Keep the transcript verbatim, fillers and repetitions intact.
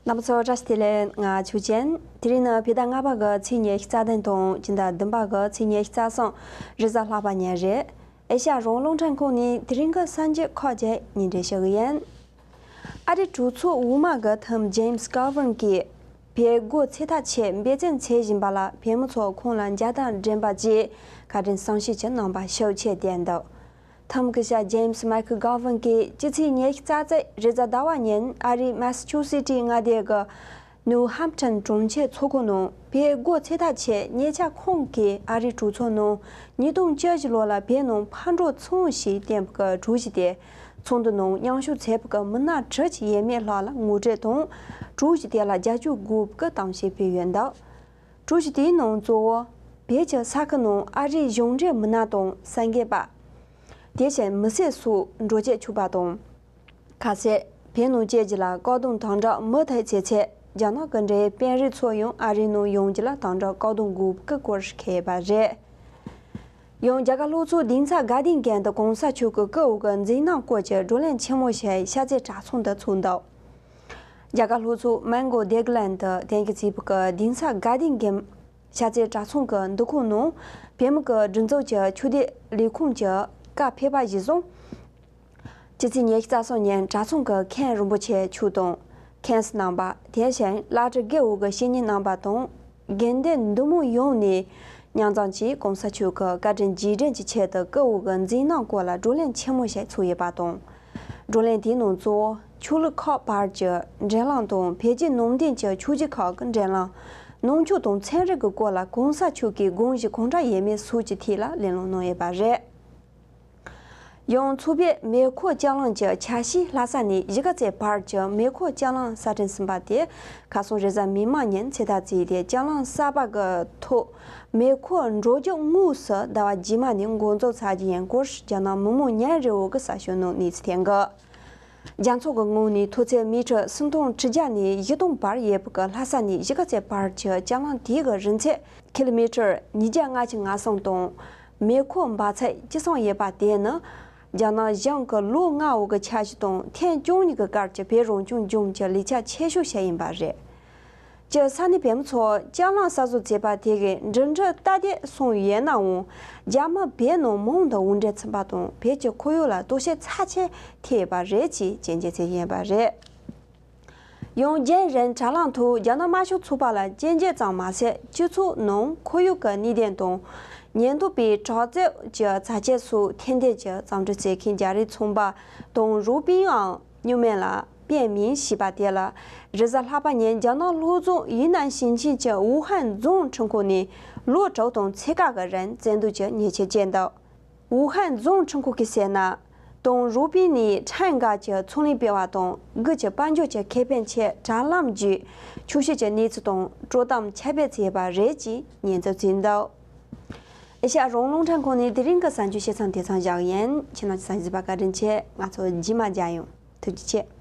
རྣམ་པ་ཚོ་བཀྲ་ཤིས་བདེ་ལེགས། ང་ཆོས་ཅན། དེ་རིང་ནི་བོད་ཟླ་ལྔ་པ་གི་ཚེས་ཉི་ཤུ་རྩ་བདུན་དང་སྤྱི་ཟླ་བདུན་པ་གི་ཚེས་ཉི་ཤུ་རྩ་གསུམ་རེས་གཟའ་ལྷག་པ་ཉིན་རེད། ཨེ་ཤ་ཡ་རང་དབང་རླུང་འཕྲིན་ཁང་ནས་དེ་རིང་གི་གསར་འགྱུར་ཁག་ཅིག་སྙན་སྒྲོན་ཞུ་གི་ཡིན། ཨ་རིའི་གྲོས་ཚོགས་འོག་མ་གི་ཐུམ་ཇེམ་སི་གྷ་ཝར་ནི་གིས་བོད་སྒོ་ཕྱེ་ཐབས་ཆེད་འབད་བརྩོན་བྱེད་བཞིན་པ་ལ་བོད་མི་ཚོ་ཁོང་ལ་མཇལ་དར་འགྲེམས་པ་བཅས་བཀའ་དྲིན་བསམ་ཤེས་ཀྱི་གནང་བ་ཤུགས་ཆེ་བསྟན་འདུག་ཐུམ་གྱི་ཞབས་ཇེམ་སི་མའི་ཁལ་གྷ་ཝར་ནི་གིས་སྤྱི་ཚེས་ཉི་ཤུ་རྩ་གཅིག་རེས་གཟའ་ཟླ་བ་ཉིན་ཨ་རིའི་མ་སི་ཆུ་སི་ཊི་མངའ་སྡེ་གི་ནིའུ་ཧམ་ཕི་ཊོན་གྲོང་ཁྱེར་ཚོགས་ཁང་ནང་བོད་སྒོ་ཕྱེ་ཐབས་ཆེད་ཉེ་ཆར་ཁོང་གིས་ཨ་རིའི་གྲོས་ཚོགས་ནང་ཉིས་སྟོང་བཅུ་བཞི་ལོ་ལ་བོད་ནང་ཕར་འགྲོ་ཚུར་འོང་ཞེས་བསྟན་པའི་གྲོས་གཞི་དེ་ཚོགས་འདུ་ནང་མཉམ་ཞུགས་བྱས་པའི་མི་སྣ་དྲུག་ཅུ་ཡས་མས་ལྷག་ལ་ངོ་སྤྲོད་དང་གྲོས་གཞི་དེ་ལ་རྒྱབ་སྐྱོར་དགོས་པའི་གཏམ་བཤད་སྤེལ་ཡོད་འདུག་གྲོས་གཞི་དེའི་ནང་གཙོ་བོ་བོད་ཀྱི་ས་ཁུལ་ནང་ཨ་རིའི་གཞུང་འབྲེལ་མི་སྣ་དང་གསར་འགོད་པ། དེ་བཞིན་མི་སེར་སོགས་འགྲོ་སྐྱོད་ཆོག་པ་དང་། ཁ་གསལ། བོད་ནང་སྐྱེས་རྗེས་ལ་བཀག་སྡོམ་དམ་དྲག་མུ་མཐུད་བྱེད་ཆེད་རྒྱ་ནག་གི་འབྲེལ་ཡོད་དཔོན་རིགས་ཚོ་ཡང་ཨ་རིའི་ནང་ཡོང་རྒྱུ་ལ་དམ་དྲག་བཀག་སྡོམ་དགོས་པའི་སྐོར་འཁོད་ཡོད་པ་རེད། ཡང་རྒྱ་གར་ལྷོ་ཕྱོགས་དིང་ཚ་དགའ་ལྡན་དགོན་དུ་གོང་ས་མཆོག་གི་སྐུ་འོག་གི་མཛད་རྣམ་སྐོར་གྱི་བགྲོ་གླེང་ཆེན་མོ་ཞིག་ཤར་རྩེ་གྲྭ་ཚང་དུ་ཚོགས་འདུག་རྒྱ་གར་ལྷོ་ཕྱོགས་མན་གོ་སྡེ་དགེ་ལན་དུ་དེང་གི་བརྩིས་པའི་དིང་ཚ་དགའ་ལྡན་དགོན་ཤར་རྩེ་གྲྭ་ཚང་གི་འདུ་ཁང་ནང་བོད་མི་གི་སྒྲིག་འཛུགས་ཀྱི་ཆོས་སྡེ་ལས་ཁུངས་ཀྱི་བཀའ་ཕེབས་པ་གཞིར་བཟུང་། སྤྱི་ཚེས་ཉི་ཤུ་རྩ་གསུམ་ཉིན་གྲྭ་ཚང་གི་མཁན་རིན་པོ་ཆེ་མཆོག་དང་མཁན་ཟུར་རྣམ་པ། དེ་བཞིན་བླ་སྤྲུལ་དགེ་འོས་ཀྱི་བཤེས་གཉེན་རྣམ་པ་དང་། དགེ་འདུན་འདུ་མི་ཡོངས་ནས་མཉམ་འཛོམས་ཀྱིས་གོང་ས་མཆོག་གི་བཀའ་དྲིན་རྗེས་དྲན་གྱི་ཆེད་དུ་སྐུ་འོག་གི་མཛད་རྣམ་སྐོར་ལ་བགྲོ་གླེང་ཆེན་མོ་ཞིག་ཚོགས་ཡོད་པ་དང་། བགྲོ་གླེང་དེའི་ནང་གཙོ་བོ་ཆོས་ལུགས་ཁག་བར་གྱི་འབྲེལ་ལམ་དང་འཕེལ་རྒྱས་ནང་བསྟན་གྱི་ཆོས་བརྒྱུད་ཁག་གི་འབྲེལ་ལམ། ནང་ཆོས་དང་ཚན་རིག་གི་སྐོར་ལ་གོང་ས་མཆོག་གི་དགོངས་གཞི་གང་དྲག་ཡོད་མེད་སོགས་ཀྱི་ཐད་ལ་གླེང་སློང་གནང་ཡོད་པ་རེད། ཡང་མཚོ་བོད་མེ་འཁོར་ལྕགས་ལམ་གྱི་ཆ་ཤས་ལྷ་ས་ནས་གཞིས་ཀ་རྩེ་བར་གྱི་མེ་འཁོར་ལྕགས་ལམ་གསར་སྐྲུན་ཟིན་པ་དེ་ཁ་སང་རེས་གཟའ་མིག་དམར་ཉིན་ཚེས་ཐ་བརྩིས་ཏེ་ལྕགས་ལམ་གསར་པ་གི་ཐོག་མེ་འཁོར་འགྲོ་རྒྱུ་དངོས་སུ་ཟླ་བ་རྗེས་མ་ནས་འགོ་འཛུགས་ཚར་རྒྱུ་ཡིན་སྐོར་རྒྱ་ནག་མི་དམངས་ཉིན་རེ་འོ་གི་གསར་ཤོག་ནང་གནས་ཚུལ་ཐོན་གི། རྒྱལ་ཚོགས་ཀྱི་ངོས་ནས་མཐོ་ཚད་མི་ཊར་སུམ་སྟོང་ཁྲི་བརྒྱ་ནས་བཞི་སྟོང་བར་ཡོད་པའི་ལྷ་ས་ནས་གཞིས་ཀ་རྩེ་བར་གྱི་ལྕགས་ལམ་དེ་གི་རིང་ཚད་ཀི་ལོ་མི་ཊར་ཉིས་བརྒྱ་ལྔ་བཅུ་ང་གསུམ་དང་། མེ་འཁོར་འབབ་ཚད་ཅི་ཙམ་ཡོད་པ་དེ་ནི། རྒྱ་ནག་གཞུང་གི་ལོ་ལྔ་འོག་གི་འཆར་གཞི་དང་ཐེངས་བཅུ་གཉིས་ཀྱི་སྐབས་ཀྱི་བོད་རང་སྐྱོང་ལྗོངས་ཀྱི་ལས་འཆར་ཆེ་ཤོས་ཤིག་ཡིན་པ་རེད། སྤྱིར་ས་གནས་བོད་མི་ཚོ་ལྕགས་ལམ་གསར་བཟོ་བྱས་པ་དེ་གའི་འགྲིམ་འགྲུལ་སྟབས་བདེ་སོང་ཡོད་ནའང་། རྒྱ་མི་བོད་ནང་མང་དུ་དབོར་འདྲེན་ཕྱིན་པ་དང་བོད་ཀྱི་ཁོར་ཡུག་ལ་དོ་ཤལ་ཚབས་ཆེ་ཐེབས་ཡོད་པ་རེད་ཅེས་སྐྱོན་བརྗོད་བྱས་ཡོད་པ་རེད། ཡང་རྒྱུན་རིང་དྲ་ལམ་ཐོག་རྒྱ་ནག་དམར་ཤོག་ཚོགས་པ་ལ་སྐྱོན་བརྗོད་ཙམ་མ་ཟད་སྤྱི་ཚོགས་ནང་ཁོར་ཡུག་གི་གནད་དོན་དང་། ཉེན་རྟོག་པས་དྲག་རྩལ་གྱི་བྱ་སྤྱོད་སོགས་ཐེར་འདོན་གྱི་བཅའ་ཁྲིམས་བརྩི་མཁན་རྒྱ་རིགས་ཚོང་པ་ཏུང་རུའུ་པིན་ཨང་སྨྱུག་མིང་ལ་པིན་མིན་ཞེས་པ་དེ་ལ་རེས་གཟའ་ལྷག་པ་ཉིན་རྒྱ་ནག་ལྷོ་རྫོང་ཡུན་ནན་ཞིང་ཆེན་གྱི་ཝུ་ཧན་རྫོང་ཁྲིམས་ཁང་ནས་ལོ་དྲུག་དང་ཕྱེད་ཀ་གི་རིང་བཙོན་འཇུག་གི་ཉེས་ཆད་བཅད་འདུག་ཝུ་ཧན་རྫོང་ཁྲིམས་ཁང་གིས་བཤད་ན། ཏུང་རུའུ་པིན་ནི་ཁྲང་འགག་གི་ཚོང་ལས་སྤེལ་བ་དང་དགུ་གི་དཔལ་འབྱོར་གྱི་ཁེ་ཕན་ཆེད་དྲ་ལམ་བརྒྱུད་ཆོག་ཤེས་ཀྱི་གནས་ཚུལ་དང་དཀྲོག་གཏམ་ཁྱབ་སྤེལ་བྱས་པ་རེད་ཅེས་ཉེས་འཛུགས་བྱས་འདུག་ཨེ་ཤ་ཡ་རང་དབང་རླུང་འཕྲིན་ཁང་ནས་དེ་རིང་གི་གསར་འགྱུར་བཤད་མཚམས་དེ་ཙམ་བཞག་ཡིན། ཁྱེད་རྣམས་ཀྱི་གསན་གཟིགས་པར་བཀའ་དྲིན་ཆེ། ང་ཚོ་རྗེས་མ་མཇལ་ཡོང་། ཐུགས་རྗེ་ཆེ།